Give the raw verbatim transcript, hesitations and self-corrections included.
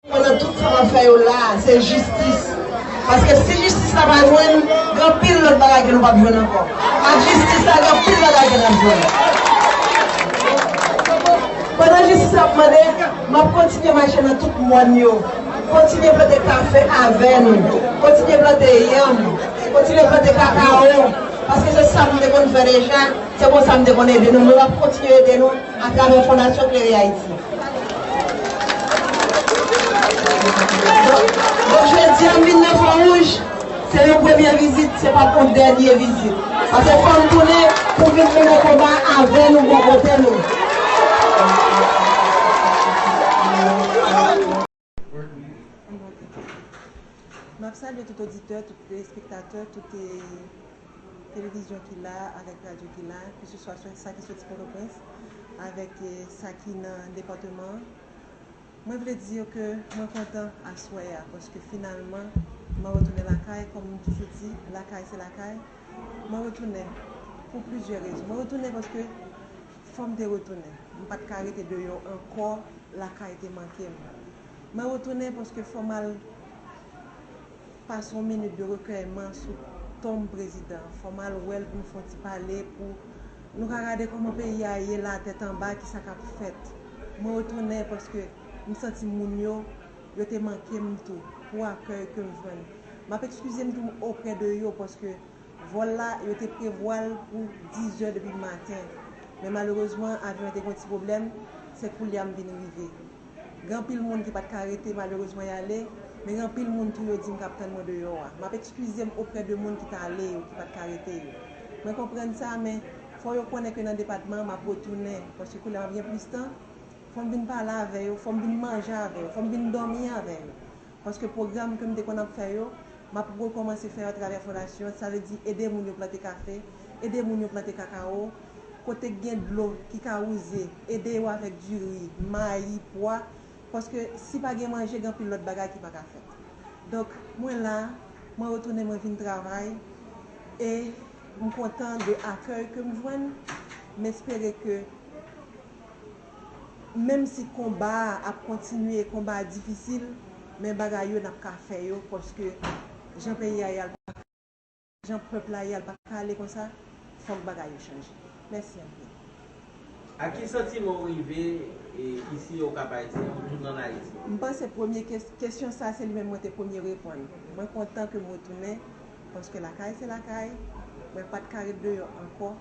Pandan tout sa m ap fè yo la a, se jistis. Paske si jistis la pa jwenn, gen anpil lòt bagay ke nou p ap jwenn ankò. Ak jistis la, gen anpil bagay ke n ap jwenn. Pandan jistis la ap mande, m ap kontinye mache nan tout mòn yo. Kontinye plante kafe avè nou. Kontinye plante yanm. Kontinye plante kakao. Paske se sa m te konn fè deja. Se konsa m te konn ede nou. Mwen ap kontinye ede nou atravè Fondasyon Klere Ayiti. Donk, donk, jodi a, m vin nan Fon Wouj, se yon premye vizit, se p ap yon dènye vizit. Paske fò m tounen pou vin mennen konba avè nou, bò kote nou. M ap salye tout oditè, tout telespektatè, tout, eh, televizyon ki la, avèk radyo ki la, keseswa sa ki soti Pòtoprens, avèk, eh, sa ki nan depatman an. Mwen vle di yo ke mwen kontan aswè a, paske finalman, mwen retounen lakay, kòm m toujou di, lakay se lakay. Mwen retounen pou plizyè rezon. Mwen retounen paske fò m te retounen. M pa t ka rete deyò ankò, lakay te manke m. Mwen retounen paske fò m al pase yon minit de rekèyman sou tonm prezidan. Fò m al wè l pou n fè yon ti pale, pou nou ka gade kòman peyi a ye la, tèt anba, kisa k ap fèt. Mwen retounen paske m santi moun yo, yo te manke m tou, pou akèy ke m jwenn. M ap ekskize m tou oprè de yo, paske vòl la, yo te prevwa l pou diz è depi maten. Men malerezman, avyon an te gen yon ti pwoblèm, se koulye a m vin rive. Gen anpil moun ki pa t ka rete, malerezman, y ale, men gen anpil moun tou yo di m k ap tann mwen deyò a. M ap ekskize m oprè de moun ki t ale yo, ki pa t ka rete yo. Mwen konprann sa, men fò yo konnen ke nan depatman an, m ap retounen, paske koulye a m ap gen plis tan. Fò m vin pale avè yo, fò m vin manje avè yo, fò m vin dòmi avè yo. Paske pwogram ke m te konn ap fè yo, m ap rekòmanse fè yo atravè fondasyon an. Sa vle di ede moun yo plante kafe, ede moun yo plante kakao, kote k gen dlo ki ka wouze, ede yo avèk diri, mayi, pwa, paske si pa gen manje, gen anpil lòt bagay ki pa ka fèt. Donk, mwen la, mwen retounen, mwen vin travay, e m kontan de akèy ke m jwenn. M espere ke menm si konba a ap kontinye, konba a difisil, men bagay yo n ap ka fè yo, paske jan peyi a ye a, l pa, jan pèp la ye a, l pa ka ale konsa, fòk bagay yo chanje. Mèsi anpil. Ak ki santiman w rive, e, isi Okap Ayisyen, ou tounen ann Ayiti? M panse premye kes-, kesyon sa, se li menm mwen te premye reponn. Mwen kontan ke m retounen, paske lakay se lakay, mwen pa t ka ret deyò ankò.